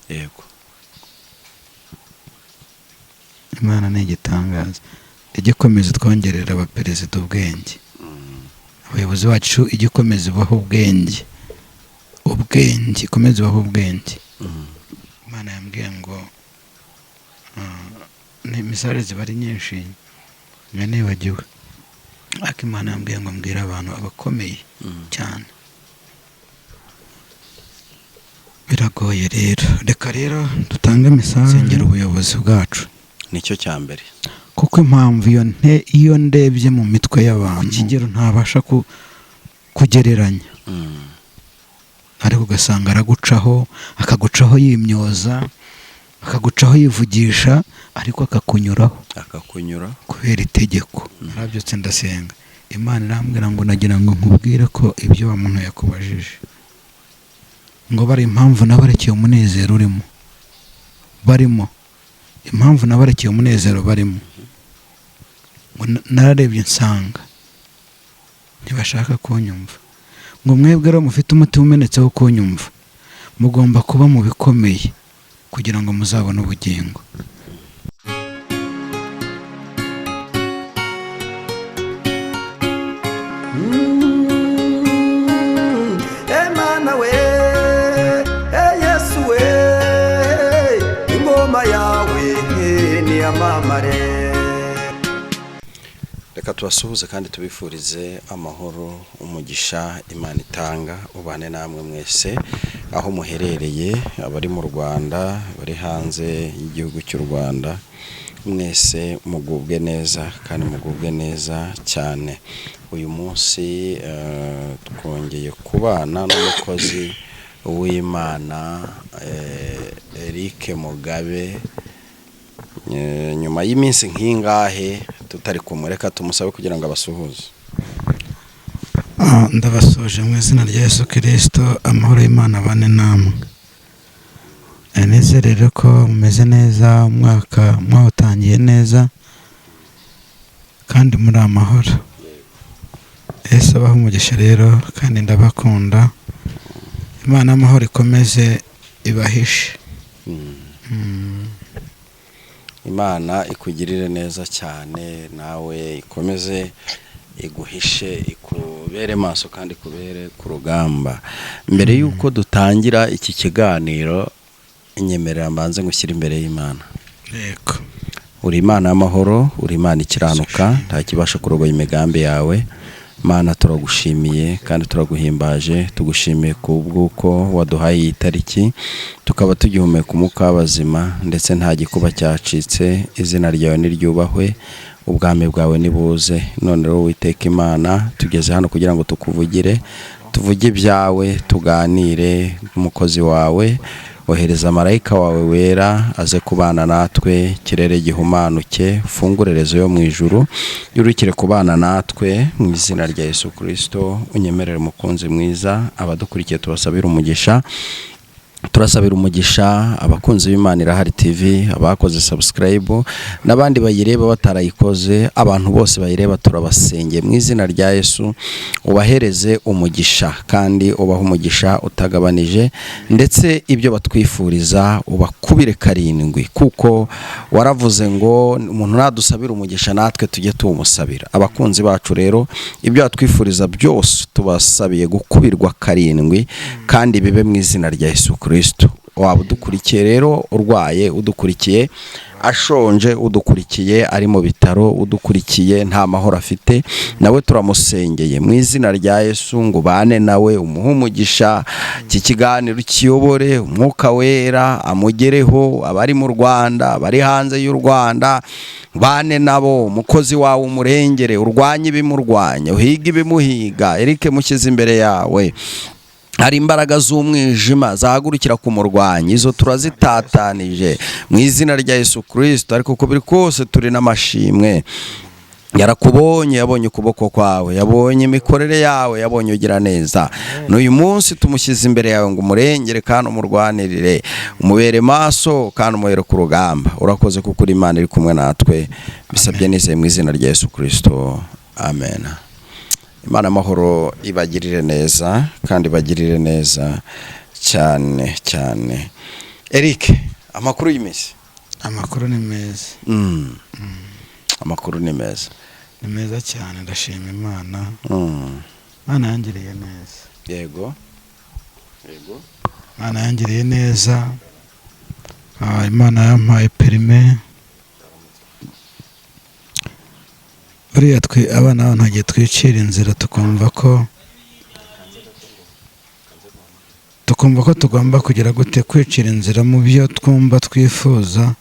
Yego. Imana ni igitangaza, ijye ikomeza twongerera abaperezida ubwenge, abayobozi bacu ijye ikomeza ibaha ubwenge, ubwenge ikomeze ibahe ubwenge. Imana yambwiye ngo ni misale ziba ari nyinshi mwe nibagiwe, ariko Imana yambwiye ngo mbwire abantu abakomeye cyane. Biragoye rero, reka rero dutange misale nsengera ubuyobozi bwacu, nicyo cya mbere, kuko impamvu iyo ndebye mu mitwe y'abantu ikigero ntabasha kugereranya, ariko ugasanga aragucaho, akagucaho yimyoza, akagucaho yivugisha, ariko akakunyuraho, akakunyura kubera itegeko. Narabyutse ndasenga, Imana irambwira ngo nagira ngo nkubwire ko ibyo wa muntu yakubajije ngo bari impamvu nabarekeye umunezero urimo, barimo impamvu nabarekeye umunezero barimo, ngo nararebye nsanga ntibashaka kunyumva, ngo mwebwe rero mufite umutima umenetse wo kunyumva, mugomba kuba mu bikomeye kugira ngo muzabone ubugingo. Emana we, Yesu we, ingoma yawe niyamamare. Reka tubasuhuze kandi tubifurize amahoro, umugisha Imana itanga ubane namwe mwese aho muherereye, abari mu Rwanda, abari hanze y'igihugu cy'u Rwanda, mwese mugubwe neza kandi mugubwe neza cyane. Uyu munsi twongeye kubana n'umukozi w'Imana Eric Mugabe. Nyuma y'iminsi nk'ingahe tutari kumureka, tumusabe kugira ngo abasuhuze. Ndabasuje mu izina rya Yesu Kristo, amahoro y'Imana abane namwe. Nizere rero ko mumeze neza, umwaka mwawutangiye neza kandi muri amahoro. Yesu abahe umugisha rero, kandi ndabakunda. Imana y'amahoro ikomeze ibahishe. Imana ikugirire neza cyane, nawe ikomeze iguhishe, ikubere maso kandi ikubere ku rugamba. Mbere y'uko dutangira iki kiganiro, nyemerera mbanze ngushyire imbere y'Imana. Yego. Uri Imana y'amahoro, uri Imana ikiranuka, nta kibasha kurogoya imigambi yawe. Mana turagushimiye kandi turaguhimbaje, tugushimiye kubw'uko waduhaye iyi tariki, tukaba tugihumeka umwuka w'abazima, ndetse nta gikuba cyacitse. Izina ryawe niryubahwe, ubwami bwawe nibuze. None rero Uwiteka Imana, tugeze hano kugira ngo tukuvugire, tuvuge ibyawe, tuganire n'umukozi wawe. Ohereza marayika wawe wera aze kubana natwe, ikirere gihumanuke, ufungure rezo yo mu ijuru, yurukire kubana natwe mu izina rya Yesu Kristo. Unyemerere umukunzi mwiza, abadukurikiye tubasabire umugisha. Turasabira umugisha abakunzi b'Imana Irahari TV, abakoze subscribe n'abandi bayireba batarayikoze, abantu bose bayireba turabasengeye mu izina rya Yesu, ubahereze umugisha kandi ubahe umugisha utagabanije, ndetse ibyo batwifuriza ubakubire karindwi, kuko waravuze ngo umuntu nadusabira umugisha natwe tujye tuwumusabira. Abakunzi bacu rero ibyo batwifuriza byose tubasabiye gukubirwa karindwi, kandi bibe mu izina rya Yesu Kristo. Waba udukurikiye rero urwaye, udukurikiye ashonje, udukurikiye ari mu bitaro, udukurikiye nta mahoro afite, nawe turamusengeye mu izina rya Yesu ngo ubane nawe, umuhe umugisha, iki kiganiro kiyobore, umwuka wera amugereho, abari mu Rwanda, abari hanze y'u Rwanda, bane nabo, umukozi wawe umurengere, urwanye ibimurwanya, uhige ibimuhiga. Eric mushyize imbere yawe. Hari imbaraga z'umwijima zahagurukira kumurwanya, izo turazitatanije mu izina rya Yesu Kristo. Ariko uko biri kose turi n'amashimwe, yarakubonye, yabonye ukuboko kwawe, yabonye imikorere yawe, yabonye ugira neza. N'uyu munsi tumushyize imbere yawe ngo umurengere kandi umurwanirire, umubere maso kandi umuhere ku rugamba. Urakoze kuko uri Imana iri kumwe natwe, bisabye nizeye mu izina rya Yesu Kristo, amen. Imana amahoro ibagirire neza kandi ibagirire neza. Cyane cyane. Eric, amakuru y'iminsi? Amakuru ni meza. Amakuru ni meza. Ni meza cyane, ndashima Imana. Imana yangiriye neza. Yego yego. Imana yangiriye neza. Imana yampaye perime. Buriya twe abana b'abantu hagiye twicira inzira, tukumva ko tugomba kugira gute, kwicira inzira mu byo twumva twifuza,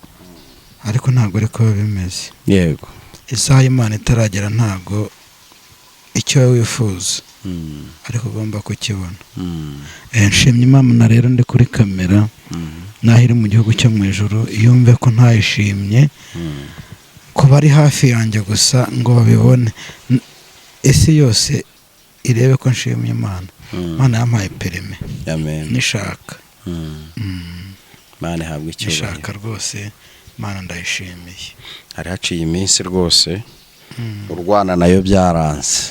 ariko ntabwo ariko biba bimeze. Yego. Isaha y'Imana itaragera ntabwo icyo wowe wifuza ariko ugomba kukibona. Nshimye Imana rero ndi kuri kamera, naho iri mu gihugu cyo mu ijuru, yumve ko ntayishimye kuba ari hafi yanjye gusa ngo babibone, isi yose irebe ko nshimye Imana. Imana yampaye perime. Amen. Nishaka. Imana ihabwe icyubahiro. Nishaka rwose, Imana ndayishimiye. Hari haciye iminsi rwose urwana nayo byaranze.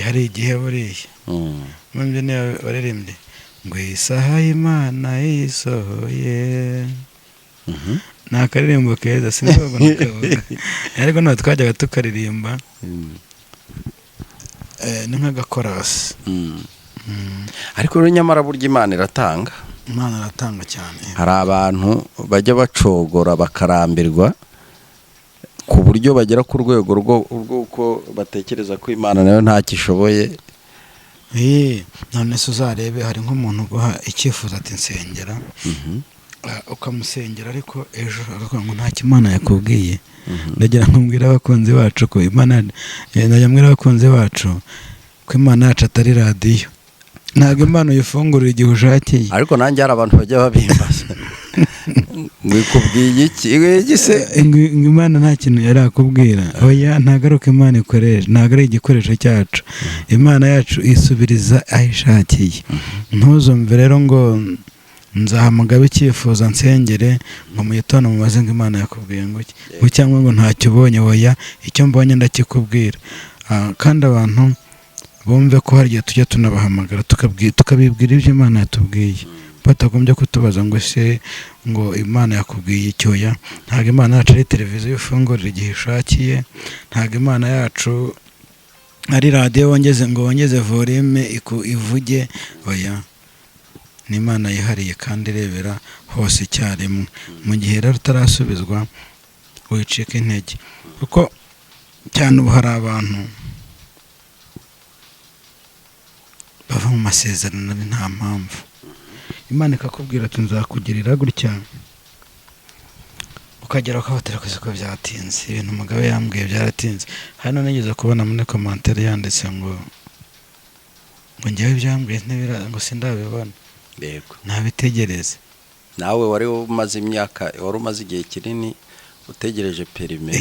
Hari igihe buriya mubyo niyo baririmbye ngo isaha y'Imana yisohoye. Ni akaririmbo keza, sinzi nakavuga, ariko ntabwo twajyaga tukaririmba. Ni nk'agakorasi. Ariko rero nyamara burya Imana iratanga. Imana iratanga cyane. Hari abantu bajya bacogora bakarambirwa ku buryo bagera ku rwego rw'uko batekereza ko Imana nayo ntakishoboye. None se uzarebe, hari nk'umuntu uguha icyifuzo ati nsengera, ukamusengera, ariko ejo akavuga ngo ntacyo Imana yakubwiye. Ndagira ngo mbwire abakunzi bacu ko Imana, ndagira mbwire abakunzi bacu ko Imana yacu atari radiyo. Ntabwo Imana uyifungurira igihe ushakiye. Ariko nanjye hari abantu bajya babimbaza ngo ikubwiye iki? Iki se? Ngo Imana nta kintu yarakubwira. Oya, ntabwo ari uko Imana ikoresha, ntabwo ari igikoresho cyacu. Imana yacu isubiriza aho ishakiye. Ntuzumve rero ngo nzaha icyifuzo nsengere, ngo mu gitondo mubaze ngo Imana yakubwiye ngo iki, ngo cyangwa ngo ntacyo ubonye. Oya, icyo mbonye ndakikubwira. Kandi abantu bumve ko hari igihe tujya tunabahamagara tukabibwira ibyo Imana yatubwiye, batagombye kutubaza ngo ese ngo Imana yakubwiye icyo. Oya, ntabwo Imana yacu ari televiziyo ifungurira igihe ishakiye, ntabwo Imana yacu ari radiyo wongeze ngo wongeze volume ivuge. Oya, ni Imana yihariye kandi irebera hose icyarimwe. Mu gihe rero utarasubizwa wicika intege, kuko cyane ubu hari abantu bava mu masezerano ari nta mpamvu. Imana ikakubwira ati nzakugirira gutya, ukagera ukabatera ku isoko byatinze. Ibintu Mugabe yambwiye byaratinze. Hano nigeze kubona muri komantere yanditse ngo njyewe ibyambwiye ngo sindabibona. Yego. Ntabitegereze. Nawe wari umaze imyaka, wari umaze igihe kinini utegereje perime,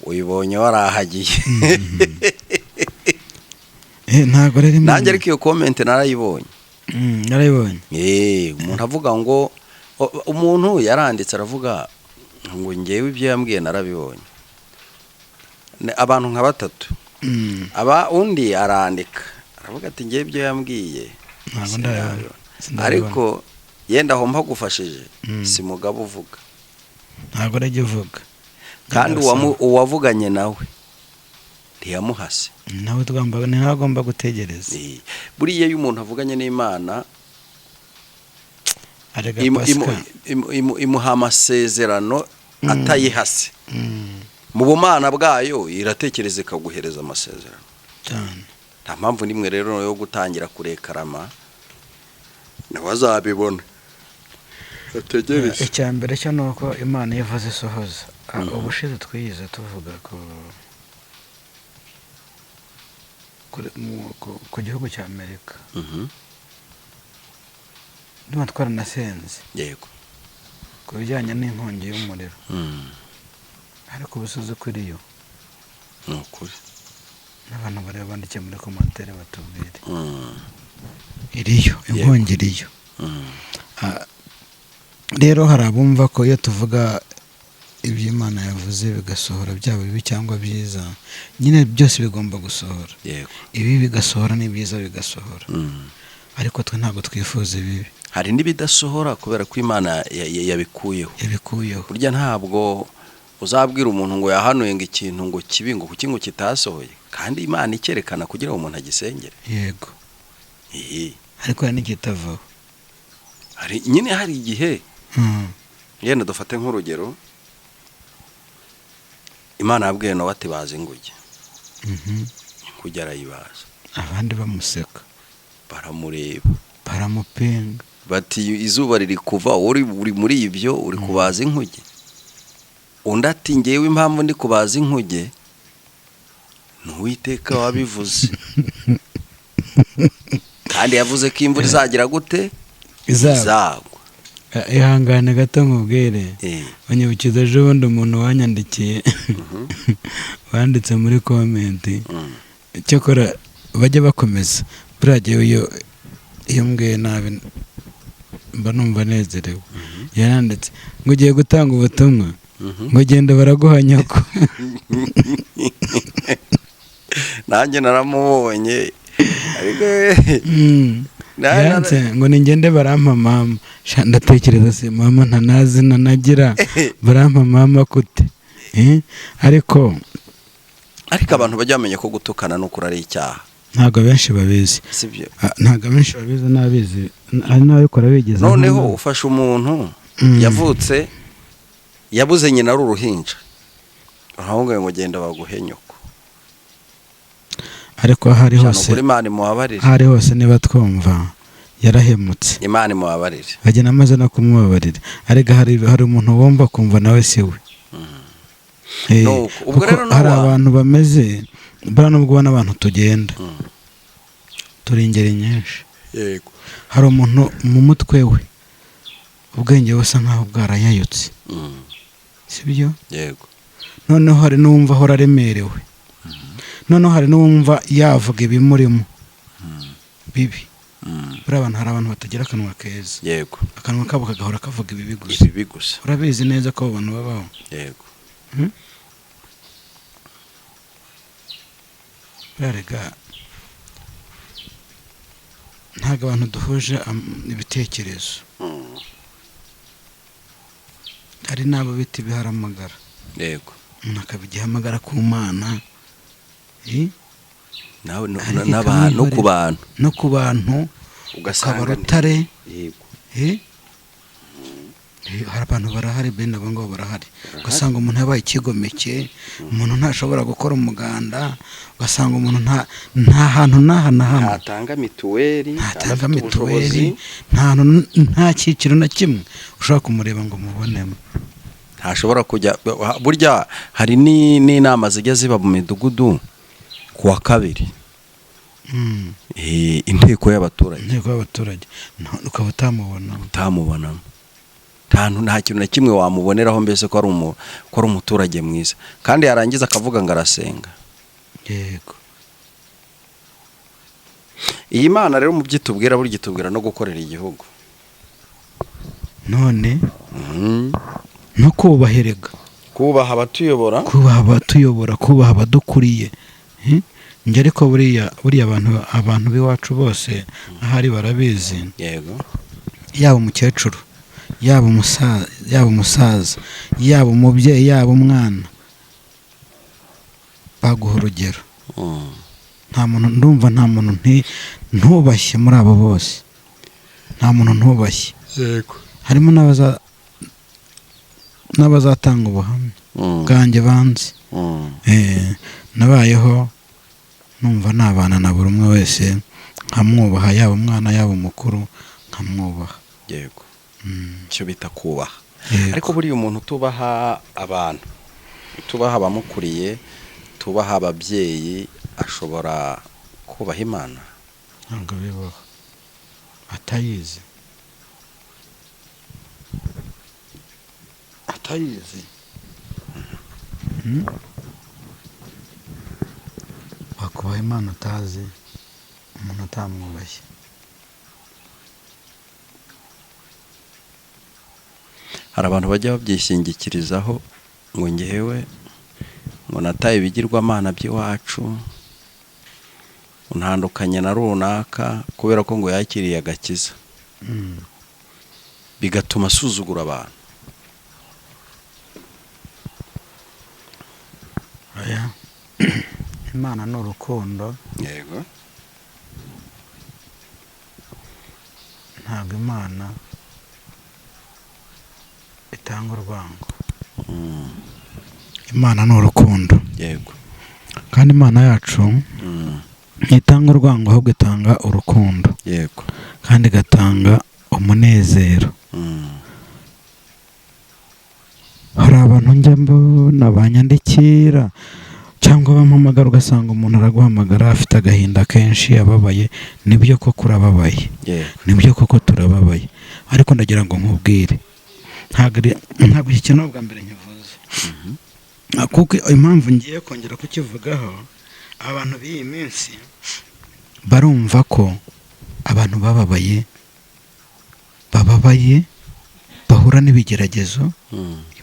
uyibonye warahagiye. Ntabwo rero Imana. Nanjye ariko iyo comment narayibonye. Narayibonye. Umuntu avuga ngo umuntu yaranditse aravuga ngo njyewe ibyo yambwiye narabibonye. Abantu nka batatu. Aba undi arandika aravuga ati njyewe ibyo yambwiye ntabwo ndabibona. Ariko yenda aho mpagufashije si Mugabo uvuga. Ntabwo arajya uvuga. Kandi uwavuganye nawe ntiyamuhase. Nawe ni nawe agomba gutegereza. Buriya iyo umuntu avuganye n'Imana imuha amasezerano atayihase. Mu bumana bwayo iratekereza ikaguhereza amasezerano. Cyane. Nta mpamvu nimwe rero yo gutangira kurekarama, nawe azabibona. Ategereze. Icya mbere cyo ni uko Imana iyo ivuze isohoza. Ubushize twiyize tuvuga ku gihugu cya Amerika. Ndumva twaranasenze. Yego. Ku bijyanye n'inkongi y'umuriro. Ariko ubusozi kuri yo. Ni ukuri. N'abantu bareba bandikiye muri komantere batubwire. Iriyo, inkongi iriyo. Rero hari abumva ko iyo tuvuga ibyo Imana yavuze bigasohora, byaba bibi cyangwa byiza, nyine byose bigomba gusohora. Yego. Ibi bigasohora n'ibyiza bigasohora. Ariko twe ntabwo twifuza ibibi. Hari n'ibidasohora kubera ko Imana yabikuyeho. Yabikuyeho. Burya ntabwo uzabwira umuntu ngo yahanuye ngo ikintu ngo kibi, ngo kuki ngo kitasohoye, kandi Imana icyerekana kugira ngo umuntu agisengere. Yego. Ariko hari n'ikitavaho. Hari nyine, hari igihe yenda dufate nk'urugero, Imana yabwiye Nowa ati baza inguge. Inguge arayibaza. Abandi bamuseka, baramureba, baramupinga, bati izuba riri kuva, uri muri ibyo uri kubaza inkuge. Undi ati ngewe impamvu ndi kubaza inkuge ni Uwiteka wabivuze, kandi yavuze ko imvura izagira gute? Izagwa. Ihangane gato nkubwire, unyibukiza ejo bundi umuntu wanyandikiye, wanditse muri komenti, cyakora bajya bakomeza buriya iyo mbwiye nabi mba numva nezerewe. Yaranditse ngo ugiye gutanga ubutumwa, ngo genda baraguha nyoko. Nanjye naramubonye. Yaranditse ngo ningende barampa mama. Ndatekereza se mama ntanazi nanagira, barampa mama kute? Ariko abantu bajya bamenya ko gutukana no kurara icyaha. Ntabwo benshi babizi. Sibyo? Ntabwo benshi babizi, n'abizi ari n'ababikora bigeze. Noneho ufashe umuntu yavutse yabuze nyina ari uruhinja, ahubwo ngo genda baguhe nyoko. Ariko hari hose, Imana imubabarire, hari hose niba twumva yarahemutse, Imana imubabarire, agena amaze no kumubabarira. Ariko hari umuntu wumva kumva nawe si we. Ubwo rero hari abantu bameze buriya, nubwo ubona abantu tugenda turi ingeri nyinshi. Yego. Hari umuntu mu mutwe we ubwenge busa nkaho bwarayayutse, sibyo? Yego. Noneho hari n'uwumva ahora aremerewe, noneho hari n'uwumva yavuga ibimurimo bibi. Buriya abantu, hari abantu batagira akanwa keza. Yego. Akanwa kabo kagahora kavuga ibibi gusa. Ibibi gusa. Urabizi neza ko abo bantu babaho. Yego. Buriya ntabwo abantu duhuje ibitekerezo. Hari n'abo bita ibiharamagara. Yego. Umuntu akabigihamagara ku Mana, no ku bantu, no ku bantu, ugasanga rutare. Yego. Hari abantu barahari, bene abo ngabo barahari. Ugasanga umuntu yabaye ikigomeke, umuntu ntashobora gukora umuganda, ugasanga umuntu nta hantu n'aha na hamwe ntatanga mituweli, nta cyiciro na kimwe ushobora kumureba ngo mubonemo. Ntashobora kujya. Burya hari n'inama zijya ziba mu midugudu ku wa kabiri, inteko y'abaturage, inteko y'abaturage, ukaba utamubonamo. Nta kintu na kimwe wamuboneraho mbese ko ari umuturage mwiza, kandi yarangiza akavuga ngo arasenga. Yego. Iyi Mana rero mu byitubwira, burya itubwira no gukorera igihugu. None no kubaherega, kubaha abatuyobora, kubaha abatuyobora, kubaha abadukuriye. Njye ariko buriya abantu b'iwacu bose ahari barabizi. Yego. Yaba umukecuru, yaba umusaza, yaba umubyeyi, yaba umwana, baguha urugero. Nta muntu ndumva, nta muntu ntubashye muri abo bose, nta muntu ntubashye. Yego. Harimo n'abazatanga ubuhamya bwanjye banzi. Nabayeho numva nabana na buri umwe wese nkamwubaha, yaba umwana yaba umukuru nkamwubaha. Yego. Icyo bita kubaha. Ariko buriya umuntu utubaha abantu, utubaha abamukuriye, tubaha ababyeyi, ashobora kubaha Imana? Ntabwo bibaho atayizi. Atayizi. Wakubaha Imana utazi umuntu utamwubashye. Hari abantu bajya babyishingikirizaho ngo ngewe ngo nataye ibigirwamana by'iwacu, Ntandukanye na runaka kubera ko ngo yakiriye agakiza, bigatuma asuzugura abantu. Oya. Imana ni urukundo. Yego. Ntabwo Imana itanga urwango. Imana ni urukundo. Yego. Kandi Imana yacu ntitanga urwango, ahubwo itanga urukundo. Yego. Kandi igatanga umunezero. Hari abantu njya mbona banyandikira cyangwa bampamagara, ugasanga umuntu araguhamagara afite agahinda kenshi, ababaye. Nibyo koko urababaye. Yego. Nibyo koko turababaye, ariko ndagira ngo nkubwire, ntabwo iki kintu bwa mbere nkivuze, kuko impamvu ngiye kongera kukivugaho, abantu b'iyi minsi barumva ko abantu bababaye bahura n'ibigeragezo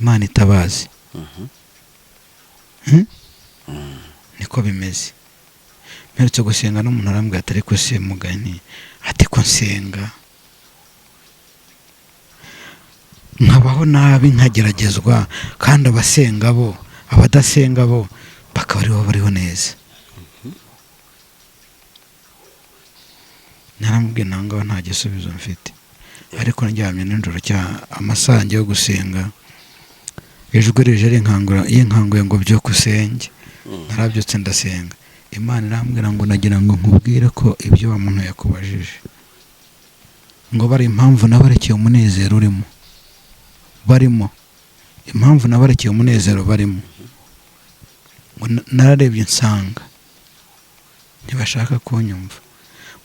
Imana itabazi. Niko bimeze. Mperutse gusenga n'umuntu arambwira ati ariko se mugani, ati ko nsenga nkabaho nabi nkageragezwa, kandi abasenga bo abadasenga bo bakaba aribo bariho neza. Naramubwiye ntangaho nta gisubizo mfite, ariko ndyamye nijoro cya amasaha yo gusenga, ijwi rije rinkanguye ngo byuka usenge. Narabyutse ndasenga, Imana irambwira ngo nagira ngo nkubwire ko ibyo wa muntu yakubajije ngo bari impamvu nabarekeye umunezero urimo, barimo impamvu nabarekeye umunezero barimo, ngo nararebye nsanga ntibashaka kunyumva,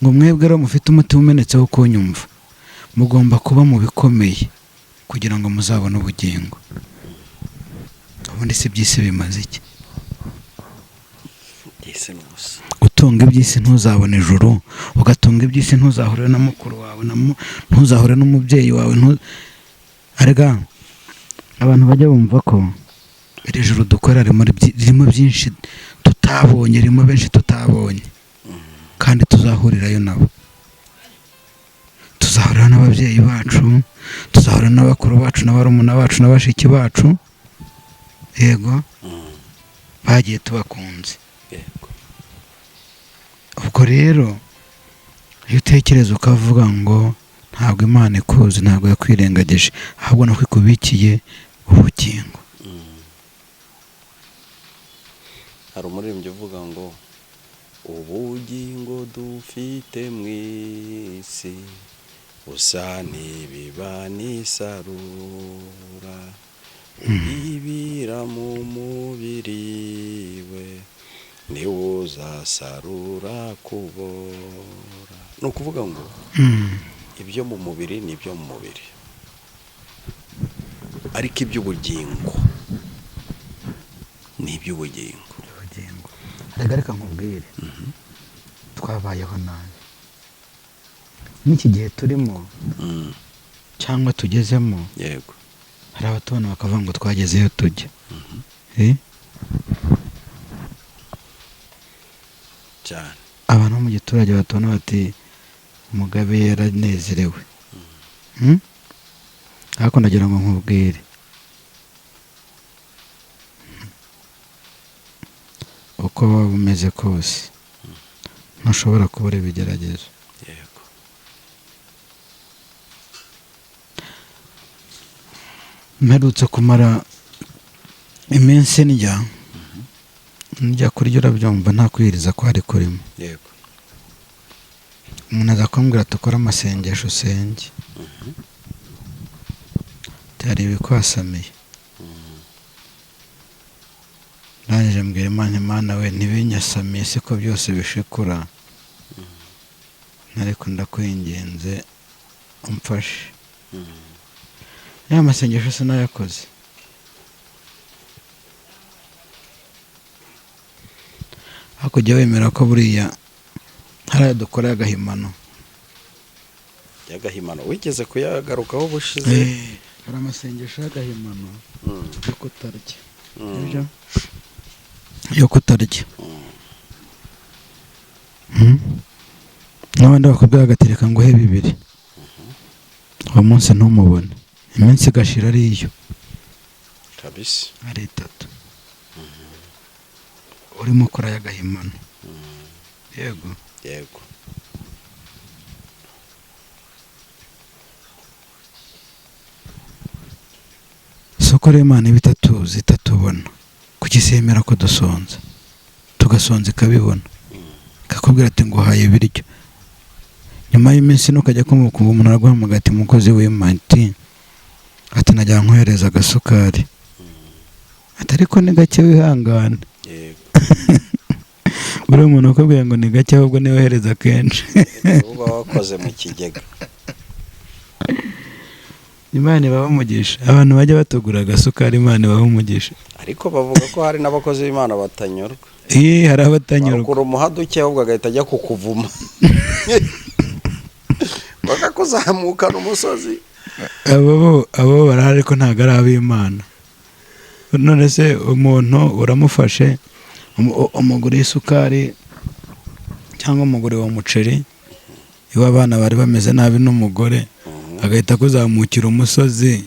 ngo mwebwe rero mufite umutima umenetse wo kunyumva, mugomba kuba mu bikomeye kugira ngo muzabone ubugingo. Ubundi si iby'isi bimaze iki? Gutunga iby'isi ntuzabone ijuru, ugatunga iby'isi ntuzahure na mukuru wawe, ntuzahure n'umubyeyi wawe. Arega abantu bajya bumva ko iri juru dukora ririmo byinshi tutabonye, ririmo benshi tutabonye, kandi tuzahurirayo nabo. Tuzahurira n'ababyeyi bacu, tuzahurira n'abakuru bacu, n'abarumuna bacu, n'abashiki bacu. Yego, bagiye tubakunze. Ubwo rero iyo utekereza ukavuga ngo ntabwo Imana ikuzi, ntabwo yakwirengagije, ahubwo nuko ikubikiye ubugingo. Hari umuririmbyi uvuga ngo ubugingo dufite mu isi busa n'ibiba n'isarura, ibibira mu mubiri we niwo uzasarura kubora. Ni ukuvuga ngo ibyo mu mubiri ni ibyo mu mubiri, ariko iby'ubugingo ni iby'ubugingo. Reka nkubwire, twabayeho nabi n'iki gihe turimo cyangwa tugezemo. Yego. Hari abatubona bakavuga ngo twagezeyo tujya. Cyane. Abantu bo mu giturage batubona bati Mugabe yaranezerewe. Ariko ndagira ngo nkubwire, uko waba umeze kose ntushobora kubura ibigeragezo. Yego. Mperutse kumara iminsi ndya kurya, urabyumva, nta kwiriza kwari kurimo. Yego. Umuntu aza kumbwira ati ukore amasengesho usenge, byari ibikwasamiye. Ndangije mbwira Imana, Imana we ntibinyasamiye siko byose bishikura, ariko ndakwinginze umfashe. Ya masengesho sinayakoze. Hakurya wemera ko buriya hari ayo dukora y'agahimano. Y'agahimano wigeze kuyagarukaho ubushize. Hari amasengesho y'agahimano yo kutarya. Ibyo yo kutarya. N'abandi bakubwira agatereka ngo uhe 2, uwo munsi ntumubone, iminsi igashira ari iyo kabisa, ari 3, urimo ukora y'agahimano. Yego yego. Soko rero Imana iba itatuzi itatubona, kuki se yemera ko dusonza? Tugasonza ikabibona, ikakubwira ati nguhaye ibiryo. Nyuma y'iminsi nukajya kumva umuntu araguhamagara ati mukozi w'Imana, ati najya nkohereza agasukari, ati ariko ni gake wihangane. Yego. Buriya umuntu ukubwiye ngo ni gake ahubwo niwohereza kenshi. Uba wakoze mu kigega. Imana ibahe umugisha, abantu bajya batugura agasukari, Imana ibahe umugisha. Ariko bavuga ko hari n'abakozi b'Imana batanyurwa. Hari abatanyurwa. Bakura umuhaduke ahubwo agahita ajya kukuvuma, bakakuzamukana umusozi. Abo barahari ariko ntabwo ari ab'Imana. None se umuntu uramufashe umuguriye isukari cyangwa umuguriye uwo muceri, iwe abana bari bameze nabi n'umugore, agahita akuzamukira umusozi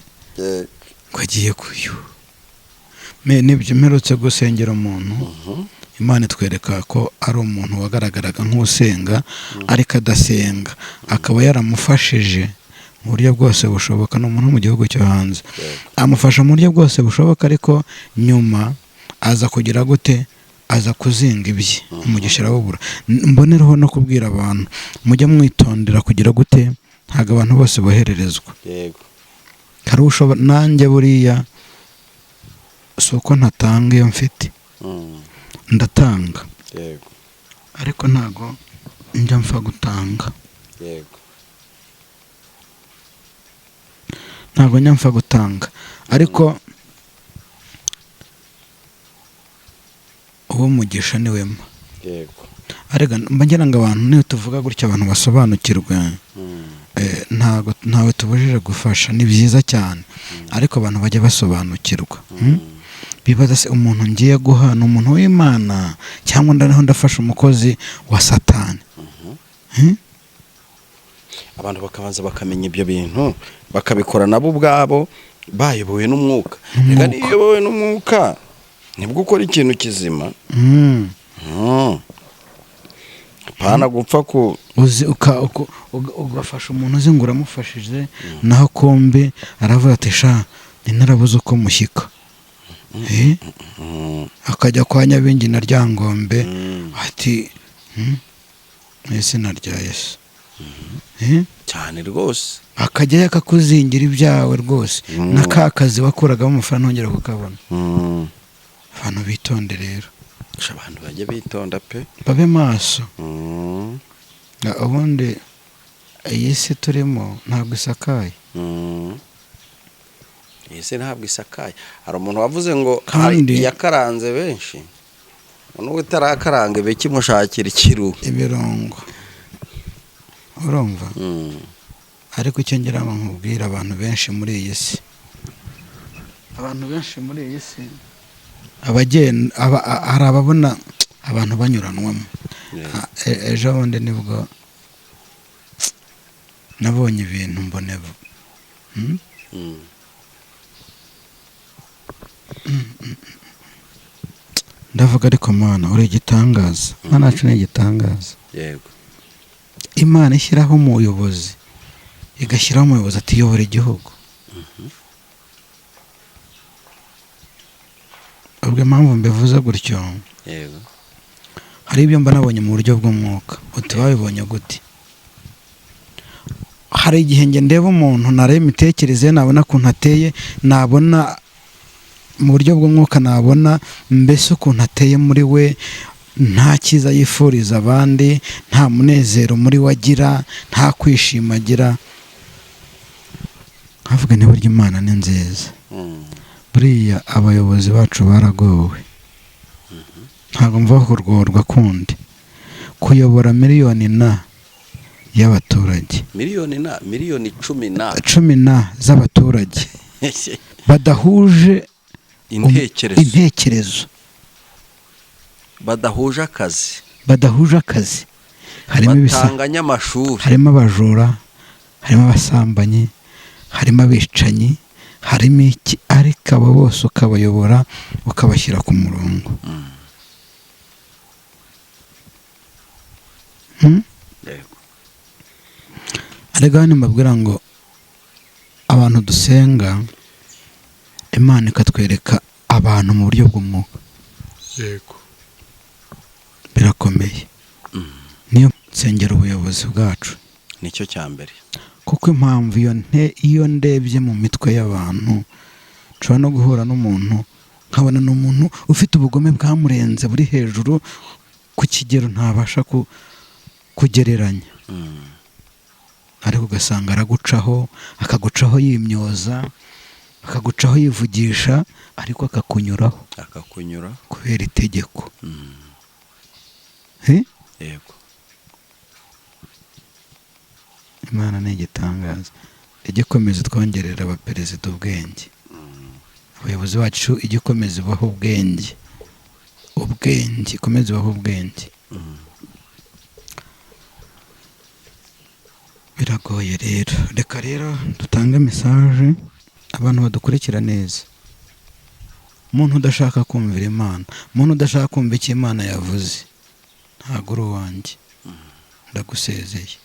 ngo agiye kuyu. Nibyo mperutse gusengera umuntu, Imana itwereka ko ari umuntu wagaragaraga nk'usenga ariko adasenga, akaba yaramufashije mu buryo bwose bushoboka. Ni umuntu wo mu gihugu cyo hanze, amufasha mu buryo bwose bushoboka, ariko nyuma aza kugira gute? Aza kuzinga ibye, umugisha arawubura. Mbonereho no kubwira abantu, mujye mwitondera kugira gute, ntabwo abantu bose bohererezwa. Yego. Hari ushobora, nanjye buriya si uko ntatanga iyo mfite, ndatanga. Yego. Ariko ntago njya mfa gutanga. Yego. Ntago njya mfa gutanga, ariko uwo mugisha ni wema. Yego. Arega mba ngira ngo abantu niyo tuvuga gutya abantu basobanukirwe. Ntago ntawe tubujije gufasha, ni byiza cyane, ariko abantu bajya basobanukirwa. Bibaza se umuntu ngiye guha ni umuntu w'Imana cyangwa ndariho ndafasha umukozi wa Satani? Abantu bakabanza bakamenya ibyo bintu, bakabikora nabo ubwabo bayobowe n'umwuka. Reka niyo uyobowe n'umwuka nibwo ukora ikintu kizima. Pana gupfa ku uzi ugafasha umuntu uzi ngo uramufashije, naho kombe aravuga ati sha ni narabuze uko mushyika. Akajya kwa Nyabingi na Ryangombe ati izina rya Yesu. Cyane rwose. Akajya akakuzingira ibyawe rwose, na ka kazi wakuragamo amafaranga ntongera kukabona. Abantu bitonde rero. Abantu bajye bitonda pe, babe maso. Ubundi iyi si turimo ntabwo isakaye. Iyi si ntabwo isakaye. Hari umuntu wavuze ngo kandi yakaranze benshi, n'ubu itarakaranga ibe kimushakira ikiru ibirungo. Urumva? Ariko icyo ngira ngo nkubwire, abantu benshi muri iyi si, abantu benshi muri iyi si abagenda hari ababona abantu banyuranwamo. Ejo bundi nibwo nabonye ibintu mboneva. Ndavuga ariko Mana uri igitangaza. Mana yacu ni igitangaza. Yego. Imana ishyiraho umuyobozi, igashyiraho umuyobozi atiyobora igihugu. Ubwo impamvu mbivuze gutyo, yego, hari ibyo mba nabonye mu buryo bw'umwuka. Uti babibonye gute? Hari igihe nge ndeba umuntu nareba imitekerereze, nabona ukuntu ateye, nabona mu buryo bw'umwuka, nabona mbese ukuntu ateye muri we, nta cyiza yifuriza abandi, nta munezero muri we agira, nta kwishima agira. Nkavuga nti burya Imana ni nziza. Buriya abayobozi bacu baragowe. Ntabwo mva kurworwa kundi kuyobora miliyoni na y'abaturage, miliyoni na miliyoni 10 na z'abaturage badahuje intekerezo, badahuje akazi, badahuje akazi. Harimo ibisa, Batanganya amashuri. Harimo abajura, harimo abasambanyi, harimo abicanyi, harimo iki, ariko abo bose ukabayobora, ukabashyira ku murongo. Yego. Ariko hano mbabwira ngo abantu dusenga, Imana ikatwereka abantu mu buryo bw'umwuka. Yego. Birakomeye. Niyo nsengera ubuyobozi bwacu. Nicyo cya mbere. Kuko impamvu iyo ndebye mu mitwe y'abantu, nshobora no guhura n'umuntu nkabona ni umuntu ufite ubugome bwamurenze, buri hejuru ku kigero ntabasha kugereranya. Ariko ugasanga aragucaho, akagucaho yimyoza, akagucaho yivugisha, ariko akakunyuraho. Akakunyura. Kubera itegeko. Eh? Yego. Imana ni igitangaza, ijye ikomeza twongerera abaperezida ubwenge, abayobozi bacu, ijye ikomeza ibaha ubwenge, ubwenge, ikomeze ibaha ubwenge. Biragoye rero. Reka rero dutange message, abantu badukurikira neza. Umuntu udashaka kumvira Imana, umuntu udashaka kumva icyo Imana yavuze, ntabwo uri uwanjye, ndagusezeye.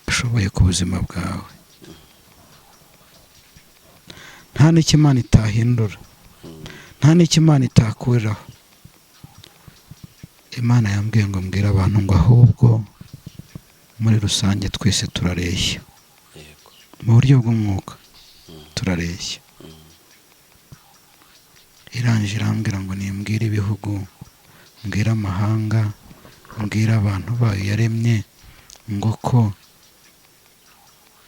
Ushoboye ku buzima bwawe, nta n'icyo Imana itahindura, nta n'icyo Imana itakuriraho. Imana yambwiye ngo mbwire abantu ngo ahubwo muri rusange twese turareshya. Yego. Mu buryo bw'umwuka turareshya. Irangije irambwira ngo nimbwire ibihugu, mbwire amahanga, mbwire abantu bayo yaremye, ngo ko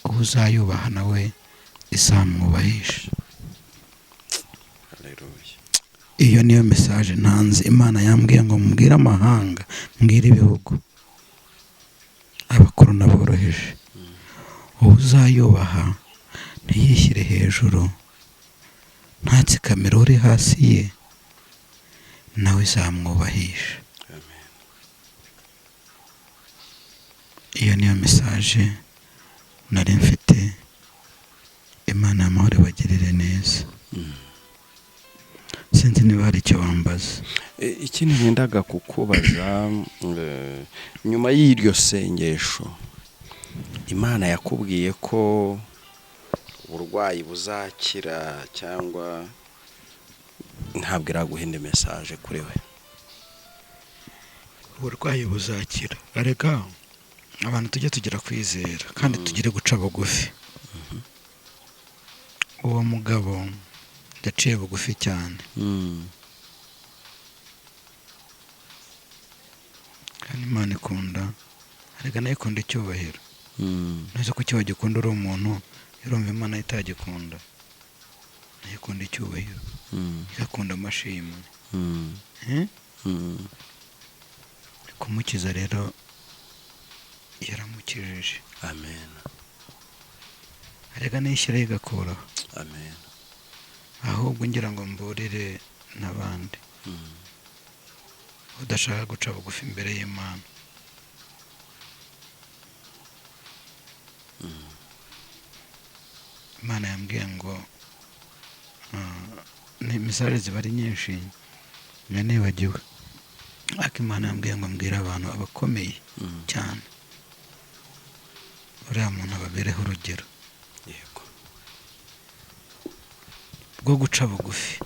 uzayubaha nawe izamwubahisha. Haleluya. Iyo niyo message ntanze. Imana yambwiye ngo mbwire amahanga, mbwire ibihugu, abakuru n'aboroheje, uzayubaha ntiyishyire hejuru, ntatsikamire uri hasi ye, nawe izamwubahisha. Amen. Iyo niyo message nari mfite. Imana y'amahoro ibagirire neza. Sinzi niba hari icyo wambaza. Ikindi nendaga kukubaza, nyuma y'iryo sengesho, Imana yakubwiye ko uburwayi buzakira, cyangwa ntabwo iraguha indi message kuri we? Uburwayi buzakira. Arega abantu tujye tugira kwizera, kandi tugire guca bugufi. Uwo mugabo yaciye bugufi cyane, kandi Imana ikunda, arega nayo ikunda icyubahiro. Ntuzi ko icyo wagikunda uri umuntu, urumva Imana itagikunda? Nayo ikunda icyubahiro, igakunda amashimwe. Eh? Kumukiza rero yaramukijije. Amen. Arega nayishyiraho igakuraho. Amen. Ahubwo ngira ngo mburire n'abandi udashaka guca bugufi imbere y'Imana. Imana yambwiye ngo ni message ziba ari nyinshi, njya nibagiwe, ariko Imana yambwiye ngo mbwire abantu abakomeye cyane, uriya muntu ababereho urugero Yego. rwo guca bugufi,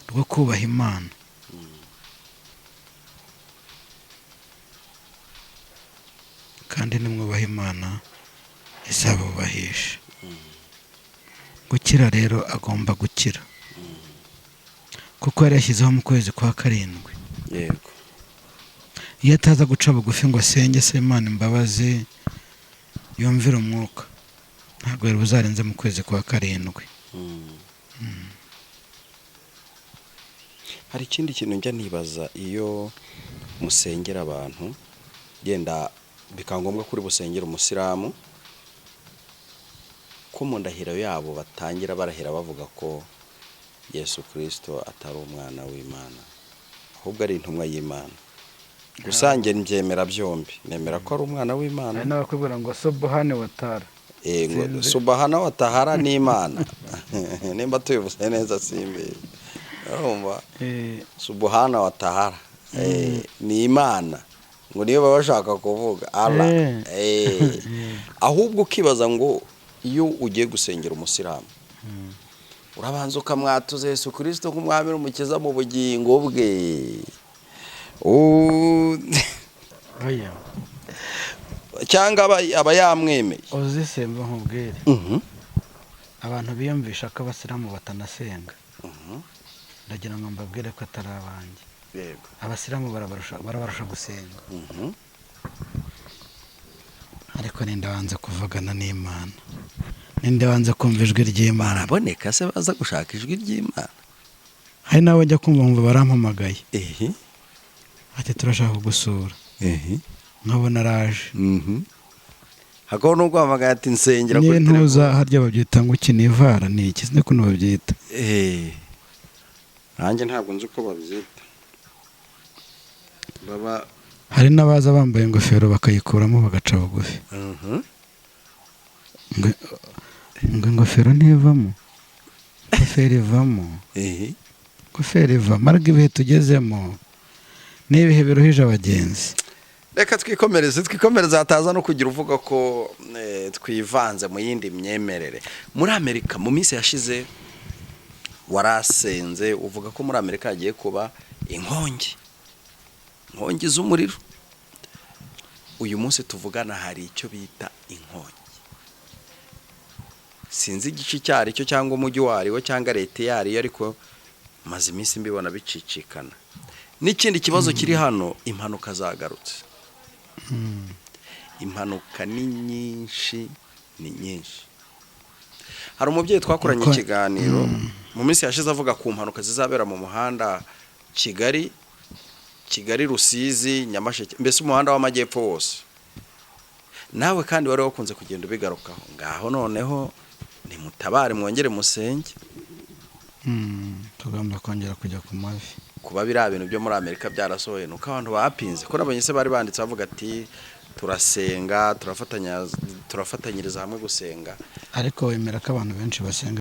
rwo kubaha Imana. Kandi nimwubaha Imana izabubahisha. Gukira rero agomba gukira, kuko yari yashyizeho mu kwezi kwa 7. Yego. Iyo ataza guca bugufi ngo asenge se Imana imbabazi, yumvire umwuka, ntabwo yari buzarenze mu kwezi kwa 7. Hari ikindi kintu njya nibaza, iyo musengera abantu, genda bikaba ngombwa kuri busengera umusilamu, ko mu ndahiro yabo batangira barahira bavuga ko Yesu Kristo atari umwana w'Imana, ahubwo ari intumwa y'Imana. Gusa njye mbyemera byombi, nemera ko ari umwana w'Imana. Hari n'abakubwira ngo sobuhane watara. Ngo Sinzi. Subahana watahara ni Imana, nimba tubivuze neza simbizi, urumva? Subuhana watahara ni Imana, ngo niyo baba bashaka kuvuga Allah. Ahubwo ukibaza ngo iyo ugiye gusengera umusilamu, urabanza ukamwatuza Yesu Kirisito nk'umwami n'umukiza mu bugingo bwe. Oya. Cyangwa aba yamwemeye? Uzisemba nkubwire, abantu biyumvisha ko abasilamu batanasenga, ndagira ngo mbabwire ko atari abanjye. Abasilamu barabarusha gusenga. Ariko ninde wanze kuvugana n'Imana? Ninde wanze kumva ijwi ry'Imana? Baraboneka se baza gushaka ijwi ry'Imana? Hari n'abo njya kumva ngo barampamagaye, ati turashaka kugusura, nkabona araje. Hakaba n'ubwo hamagaye ati nsengera niyo kuri ntuza harya babyita ngo iki? Ni ivara? Ni iki? Sinzi ukuntu babyita. Nanjye ntabwo nzi uko babyita, baba Hari n'abaza bambaye ingofero bakayikuramo bagaca bugufi, ngo ingofero ntivamo, ingofero ivamo. Ingofero ivamo, ariko ibihe tugezemo ni ibihe biruhije abagenzi. Reka twikomereze, hataza no kugira uvuga ko twivanze mu yindi myemerere. Muri Amerika mu minsi yashize warasenze uvuga ko muri Amerika hagiye kuba inkongi z'umuriro. Uyu munsi tuvugana hari icyo bita inkongi, sinzi igice icyo ari cyo cyangwa umujyi uwo ari wo cyangwa leta iyo ari yo, ariko maze iminsi mbibona bicicikana. N'ikindi kibazo kiri hano, impanuka zagarutse, impanuka ni nyinshi, ni nyinshi. Hari umubyeyi twakoranye ikiganiro mu minsi yashize avuga ku mpanuka zizabera mu muhanda Kigali Rusizi Nyamasheke, mbese umuhanda w'amajyepfo wose. Nawe kandi wari wakunze kugenda ubigarukaho. Ngaho noneho nimutabare, mwongere musenge. Tugomba kongera kujya ku mavi. Kuba biriya bintu byo muri Amerika byarasohoye nuko abantu bapinze ko nabonye se bari banditse bavuga ati turasenga, turafatanya, turafatanyiriza hamwe gusenga. Ariko wemera ko abantu benshi basenga.